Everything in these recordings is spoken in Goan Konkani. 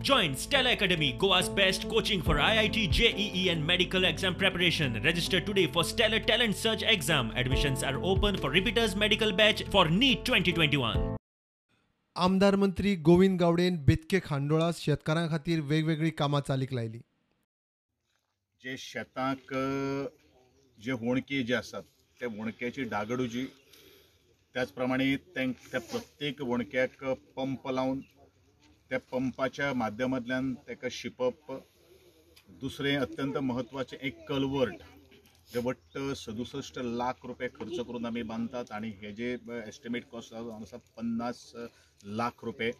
Join Stellar Academy, Goa's best coaching for IIT, JEE and medical exam preparation. Register today for Stellar Talent Search exam. Admissions are open for repeaters medical batch for NEET 2021. आमदार मंत्री गोविंद गावडेन बेतके खांडोळा शेतकारां खातीर वेगवेगळी कामां चालीक लायली. जे शेतांक जे होणके जे आसात ते होणक्याची डागडुजी, त्याच प्रमाणे त्या प्रत्येक होणक्याक पंप लावन त्या पंपाच्या माध्यमांतल्यान ताका शिंपप. दुसरें अत्यंत म्हत्वाचें एक कलवर्ट जे वट्ट 67 लाख रुपये खर्च करून आमी बांदतात आनी हे जे एस्टिमेट कॉस्ट आसा 50 लाख रुपये.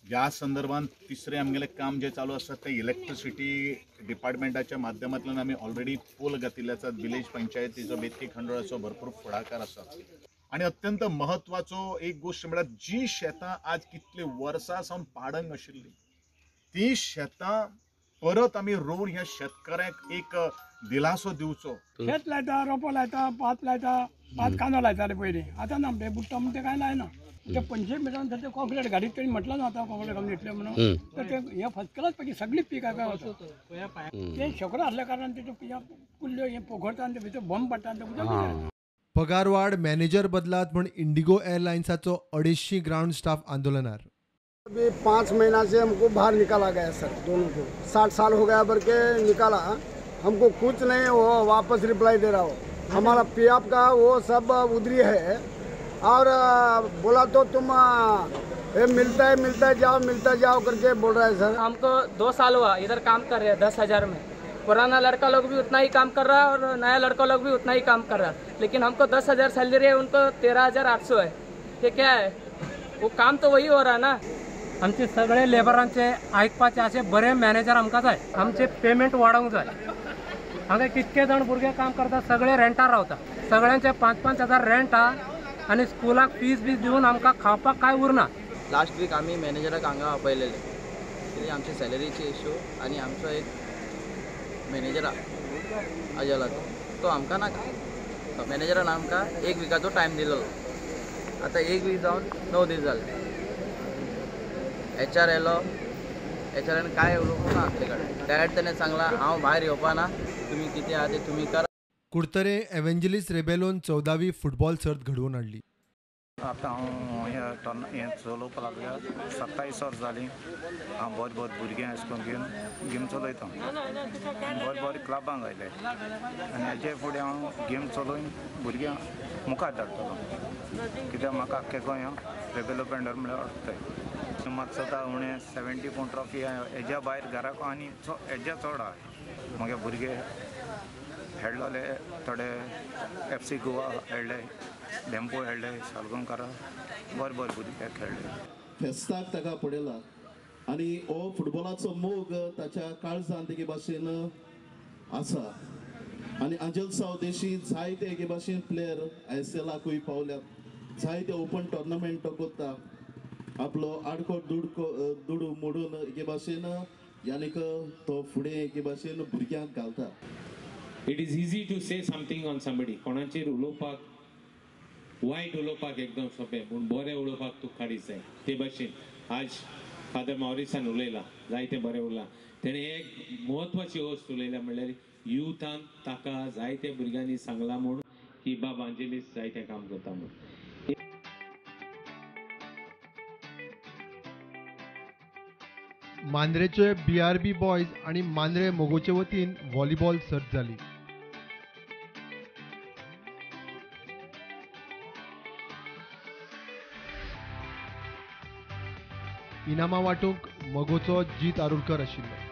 ह्या संदर्भात तिसरें आमगेलें काम जें चालू आसा तें इलेक्ट्रिसिटी डिपार्टमेंटाच्या माध्यमांतल्यान आमी ऑलरेडी पोल घातिल्ले आसात. विलेज पंचायतीचो बेतकी खांडोळाचो भरपूर फुडाकार आसा. आनी अत्यंत म्हत्वाचो एक गोश्ट म्हळ्यार जी शेतां आज कितले वर्सां सावन पाडंग आशिल्ली ती शेतां परत आमी रोवन ह्या शेतकऱ्यांक एक दिलासो दिवचो. शेत लायता, रोपो लायता, पात लायता, पात कांदो लायताले पयलीं, आतां ना ते बुडटा म्हूण ते कांय लायना. ते 25 मिटरान ते कॉंक्रीट घालीत तेणी म्हटलां न्हू आतां कॉंक्रीट घालून घेतलें म्हणून, तर ते हे फर्स्ट क्लास पैकी सगळी पीक काय वता. ते शेकरो आसल्या कारणान तेच्यो कुल्ल्यो हे पोखरता आनी ते भितर बॉम्ब पडटा आनी ते उदक. पगारवाड, मॅनेजर बदलात म्हण इंडिगो एअरलायन्साचो 250 ग्राउंड स्टाफ आंदोलनार. अभी 5 महीना से हमको बाहर निकाला गया सर, दोनों को 60 साल हो गया भर के निकाला, हमको कुछ नहीं वो वापस रिप्लाई दे रहा हो. हमारा पीएफ का वो सब उधरी है और बोला तो तुम ये मिलता है जाओ मिलता जाओ करके बोल रहा है सर. हमको 2 साल हुआ इधर काम कर रहे हैं 10,000 में. पुराना लड़का लोग भी उतना ही काम कर रहा है और नया लड़का लोग भी उतना ही काम कर रहा है, लेकिन हमको 10,000 सैलरी है, उनको 13,800 है. ये क्या है? वो काम तो वही हो रहा है ना. आमचे सगळे लेबरांचे आयकपाचे असे बरे मॅनेजर आमकां जाय. आमचे पेमेंट वाडोवंक जाय. हांगा कितके जाण भुरगे काम करता, सगळे रेंटार रावता, सगळ्यांचे 5-5 हजार रेंट आहा आनी स्कुलाक फीस बीस दिवन आमकां खावपाक कांय उरना. लास्ट वीक आमी मॅनेजराक हांगा आपयलेले कित्याक आमचे सॅलरीचे इशू आनी आमचो एक मॅनेजर आजेलाचो तो आमकां नाका. मॅनेजरान आमकां 1 विकाचो टायम दिलेलो, आतां 1 वीक जावन 9 दीस जाले. एच आर येयलो, एच आरान कांय उलोवंक ना आमचे कडेन. डायरेक्ट तेणें सांगलां हांव भायर येवपा ना, तुमी कितें आहा तें तुमी करा. कुडतरे एव्हेंजलिस्ट रेबेलोन 14वी फुटबॉल सर्त घडोवन हाडली. आतां हांव हें चलोवपाक लागल्या 27 वर्सां जालीं. हांव बरें बरें भुरग्यांक अशें करून घेवन गेम चलयता. बरें बरें क्लबांक आयले आनी हेजे फुडें हांव गेम चलोवन भुरग्यांक मुखार धाडटलो, कित्याक म्हाका आख्खें गोंय रेबेलो पेंडर म्हळ्यार वळखताय. म्हाका सदां उणें 74 ट्रॉफी हेज्या भायर घराक आनी हेज्या चड आहा. म्हगे भुरगे खेळ्ळोले थोडे FC Goa खेळ्ळे, डेम्पो खेळ्ळे, सालगांवकारा बरें बरें भुरगे खेळ्ळे. फेस्ताक ताका पडयला आनी हो फुटबॉलाचो मोग ताच्या काळजांत एके भाशेन आसा आनी आंजेल सावदेशी जायते एके भाशेन प्लेयर ISLाकूय पावल्यात, जायते ओपन टोर्नामेंट तो करता. आपलो आडको दुडू मोडून एके भाशेन यानीक तो फुडें एके भाशेन भुरग्यांक घालता. It is easy to say something on somebody. कोणाचेर उलोवपाक वायट उलोवपाक एकदम सोंपें, पूण बरें उलोवपाक तुका काडीत जाय. ते भाशेन आज फादर मॉरिसान उलयला, जायतें बरें उरलां. तेणें एक म्हत्वाची वस्त उलयल्या, म्हणल्यार युथान ताका जायते भुरग्यांनी सांगलां म्हूण की बाब आंजेलीस जायतें काम करता म्हूण. मांद्रेचे BRB boys आनी मांद्रे मोगोचे वतीन व्हॉलीबॉल सर्त जाली. इनामां वांटूंक मगोचो जीत आरुलकर आशिल्लो.